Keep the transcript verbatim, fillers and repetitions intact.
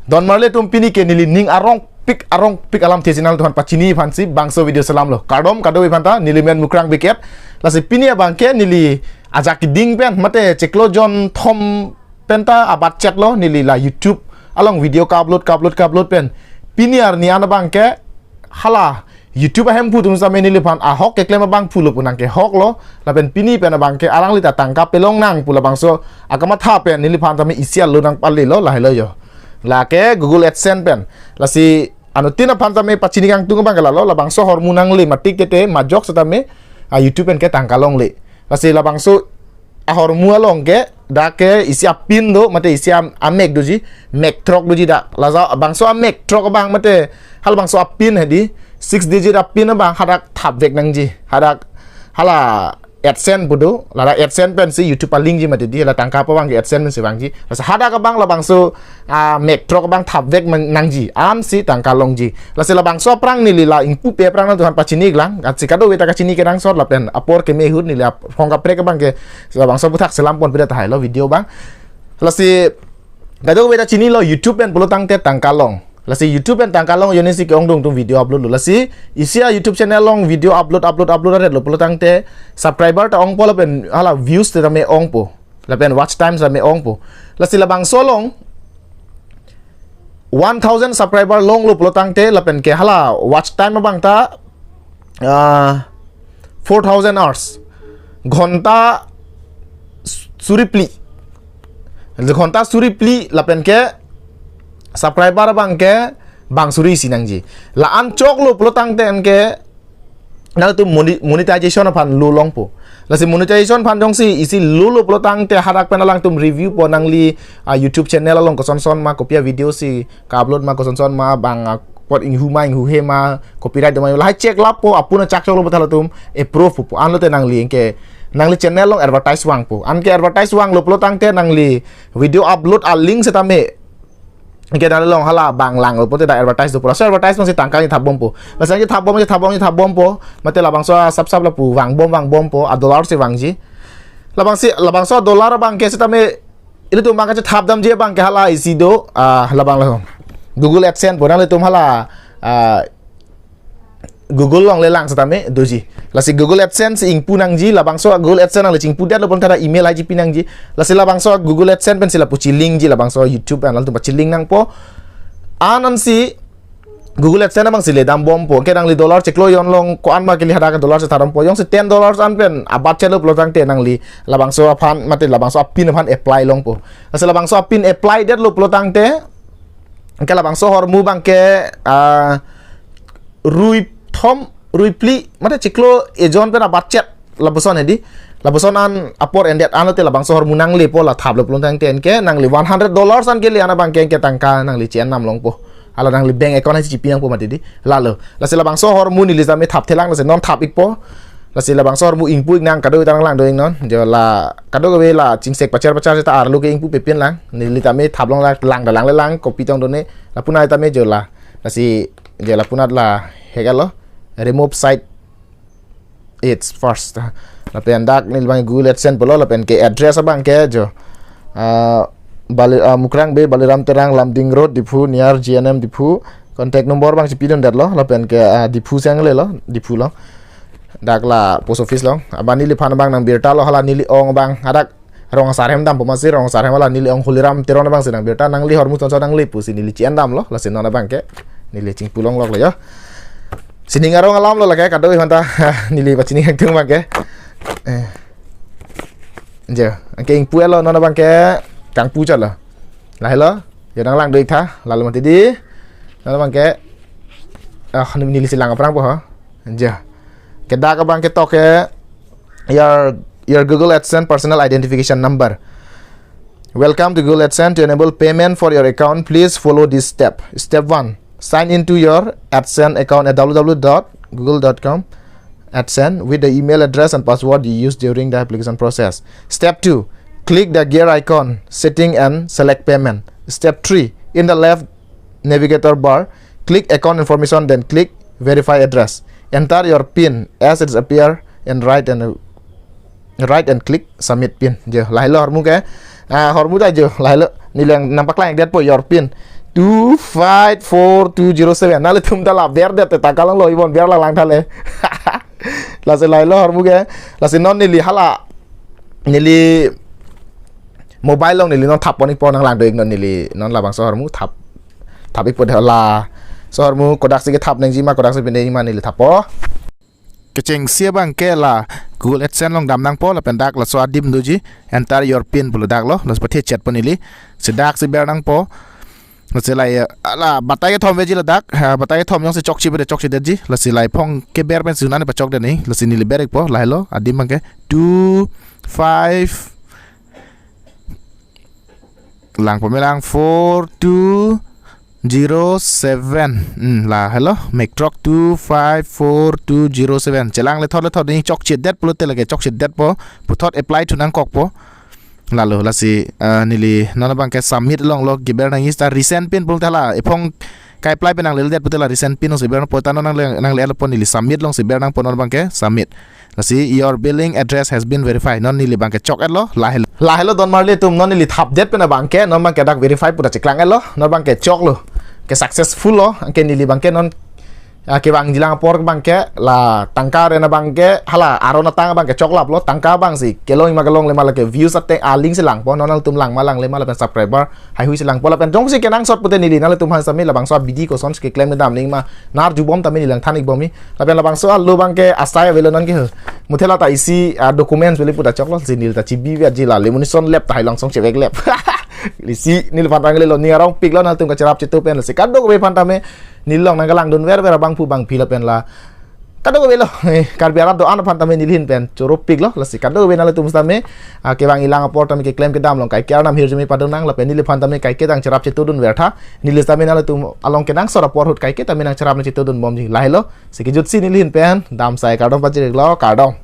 Don marli atum, pini ke neli ning arongpik arongpik alamthe si nangtumphan pachini aphansi bangso video selamlo. Kardom kadokave aphanta, neli men Mukrang Bey Kep. Lasi pini abangke neli ajak keding pen mate chiklo jonthom penta abatchetlo neli la YouTube along video ka-upload ka-upload ka-upload pen. Pini arni an abangke hala YouTube ahemphu atum sitame neliphan ahok keklem abangphu lo pu nangkehoklo, lapen pini pen abangke alangli ta tangka pelong nang pu labangso akamatha pen neliphan tame isi alo nangpalilo, lahelo jo. Lake Google AdSense pen. Lasi anuttin aphan tame pachini kangtung abangke lalo, labangso ahormu nangle matik tete majok setame, ah, YouTube pen ke tangka longle. Lasi labangso ahormu along ke dak ke isi apin do, mate isi am-, amek doji, mek throk doji dak. Laso bangso amek throk abang mate halabangso apin hedi, six digit apin abang hadak thapvek nangji. Hadak hala AdSense pu do, la AdSense pensi YouTube alink ji mati di, la tangka pavangji AdSense pensi vangji. Lasi hadak abang labangso, ah, mek throk abang thapvek mang-, nangji, ansi tangka longji. Lasi labangso aphrang neli la ingpupe aphrang nangtumphan pachini iklang, atsi kadokave ta kachini kenangsot lapen apor keme ahut neli ap-, phong kaprek abangke labangso aputhak selam ponpe tahai lo video abang. Lasi kadokave ta chinilo, YouTube pen pulo tangte tangka long. Lasi YouTube pen tangka long ajoine si ke-ongdung atum video upload lo. Lasi isi a-YouTube channel along video upload upload upload aret lo pulo tangte subscriber ta ongpo lapen hala views ta tame ongpo. Lapen watch time tame ongpo. Lasi labangso along one thousand subscriber longlo pulo tangte lapen ke hala watch time abang ta, ah, four thousand hours. Ghonta suri phli. Ghonta suri phli lapen ke subscriber abangke bang suri isi nangji. La-an choklo pulo tangte anke nangtum moni-, monetization aphan lo longpo. Lasi monetization aphan jongsi isi lolo pulo tangte hadak pen alangtum review po nangli, ah, YouTube channel along kosonson ma, kopi a-video si ka-upload ma, kosonson ma, bang, ah, apot inghu ma, inghuhe ma, copyright do ma, lahai check lappo, apun achak choklo puthot latum approve po. Anlote nangli anke nangli channel along advertise vangpo. Anke advertise vanglo pulo tangte nangli video upload a-link setame anke nangli along hala bang langlo pulote dak advertise dopo. Laso advertise abangsi tangka nithapbompo. Lasi nithapbom, nithapbom, nithapbompo. Mate labangso asap sap lapu vangbom vangbompo, a-dollar si vangji. Labangsi, labangso a-dollar abangke setame ilitum abangke chethapdamji abangke hala isi do, ah, labang lo. Google AdSense pu nanglitum hala, ah, Google along le lang setame doji. Lasi Google AdSense ingpu nangji, labangso Google AdSense nangli chingpudetlo pulote hala email I D pi nangji. Lasi labangso Google AdSense pensi lapu chilinkji, labangso YouTube pen alangtum pachilink nangpo. An ansi Google AdSense abangsi le dambompo. Anke nangli dollar chiklo jon along ko-an ma kili hadak dollar si tharompo. Jongsi ten dollars an pen abatchetlo pulo tangte nangli labangso aphan mate labangso apin aphan apply longpo. Lasi labangso apin apply detlo pulo tangte anke labangso ahormu abangke, ah, rui thom, rui phli, mate chiklo ejon pen abatchet lapuson hedi. Lapuson an apor endet anlote labangso ahormu nanglepo, la thaplo pulo tangte anke nangli one hundred dollars an kele an abangke anke tangka nangli chi-en nam longpo. Hala nangli bank account hai chipi nangpo mati di. Lalo. Lasi labangso ahormu neli tame thapthelang, lasi non thap ikpo. Lasi labangso ahormu ingpu ik nang, kadokave ta nanglang do ik non. Jo la kadokave la chingsek pachar pachar ta arlo ke ingpupe pin lang. Neli tame thap long lang, lang da lang le lang, kopi tong done. Lapu nai tame jo la. Lasi jo lapu nat la hek alo. Remove site ads first. Lapen dak neli abang Google AdSense pulo, lapen ke address abangke jo, ah, Bali, ah, Mukrang Bey, Baliram Terang, Lumding Road, Diphu, near G N M Diphu. Contact number abang chipidundetlo, lapen ke, ah, Diphu si anglelo, Diphu along. Dak la post office along. Abang neliphan abang nangbirtalo, hala neli ong abang hadak Rong Asar ahem dampo masi, Rong Asar ahem hala neli ong Holiram Teron abangsi nangbirta, nangli ahormu kosonson nangle pusi neli chi-en damlo, lasi non abangke neli chingpu longloklo jo. Sining arong alamlo lake, kadokave aphanta neli pachini kangtung abangke. Eh. Jo, anke ingpu-etlo non abangke kangpuchotlo. Lahelo, jo nanglang do ik tha, lalo mati di. Non abangke, ah, neli si lang aphrangpo ho. Jo. Ke dak abangke tok ke your, your Google AdSense personal identification number. Welcome to Google AdSense. To enable payment for your account, please follow this step. Step one, sign into your AdSense account at w w w dot google dot com AdSense with the email address and password you used during the application process. Step two, click the gear icon, setting and select payment. Step three, in the left navigator bar, click account information, then click verify address. Enter your pin as it appear and write and, write and click submit pin. Jo, lahelo ahormu ke. Ah, ahormu ta jo, lahelo. Neli nangpaklang detpo your pin. two five four two zero seven. Nanglitum ta la berdet ta kalanglo, ibon berlang lang thale. Lasi lahelo ahormu ke. Lasi non neli hala, neli mobile along neli non thap pon-ikpo, nang langdun-ik non neli non labangso ahormu thap, thap-ikpo dei. Laso ahormu kodaksi kethap nangji ma, kodaksi pin nangji ma neli thappo. Kechengsi abangke la Google AdSense along dam nangpo, lapen dak laso adim doji, "Enter your pin" pulo, dak lo, laso pathe chet po neli. Si daksi ber nangpo. Lasi lahai, ala, batai kethom veji ladak, ha, batai kethom jongsi chokche pu te chokchedetji, lasi lahai phong keber pensi nani pachokdet nangji, lasi neli ber-ikpo, lahelo, adim abangke two five, lang po me lang, four two zero seven. Hmm, lahelo, Mektrok two five four two zero seven. Chelang lethot lethot nangji, chokchedet pulote lake chokchedetpo, puthot apply thu nangkokpo. Lahelo, lasi, eh, neli non abangke submit along lo keber nangji, seta resend pin pulote la, ephong ka-apply pen nangle-det pulote la resend pin alongsi ber nangpo, ta non nangle, nangle-etlo po, neli submit alongsi ber nangpo non abangke, submit. Lasi, "Your billing address has been verified." Non neli abangke chok-etlo, lahelo. Lahelo don marli atum, non neli thapdet pen abangke, non abangke dak verify pu ta cheklang-etlo, non abangke choklo. Ke successful lo, anke neli abangke non, ah, kevangjilang apor abangke, la tangka ren abangke, hala aron atang abangke choklaplo, tangka abangsi kelong ma kelongle ma lake views ateng alingsi langpo, non nanglitum lang ma langle ma lapen subscriber haihui si langpo, lapen jongsi kenangsot pulote neli nanglitum aphan sami labangso abidi kosonsi keklem kedam nangji ma, nar jubom tame neli lang than-ik bomji. Lapen labangso alo abangke asai avelo, non ke ho, muthe la ta isi, ah, documents avelo pu ta choklo, si neli ta chibi veji, la lamination lap tahai langsong chevek lap. Lasi neliphan ta neli lo, ning arongpiklo, nanglitum kacherap chetu pen, lasi kadokave aphan tame neli along nangkelangdun verver abangphu bangphi lapen la kadokave lo, eh, Karbi arat do-an aphan tame neli ahin pen choropiklo, lasi kadokave nanglitum tame, ah, kevangjilang apor tame keklem kedam along kaike arnam hirjume padun nang, lapen neliphan tame kaike tang cherap chetudun vertha, neli tame nanglitum along kenangsot apor ahut kaike tame nangcherap nangchetudun bomji, lahelo. Si kejutsi neli ahin pen dam sai, kardom pajir-iklo, kardom.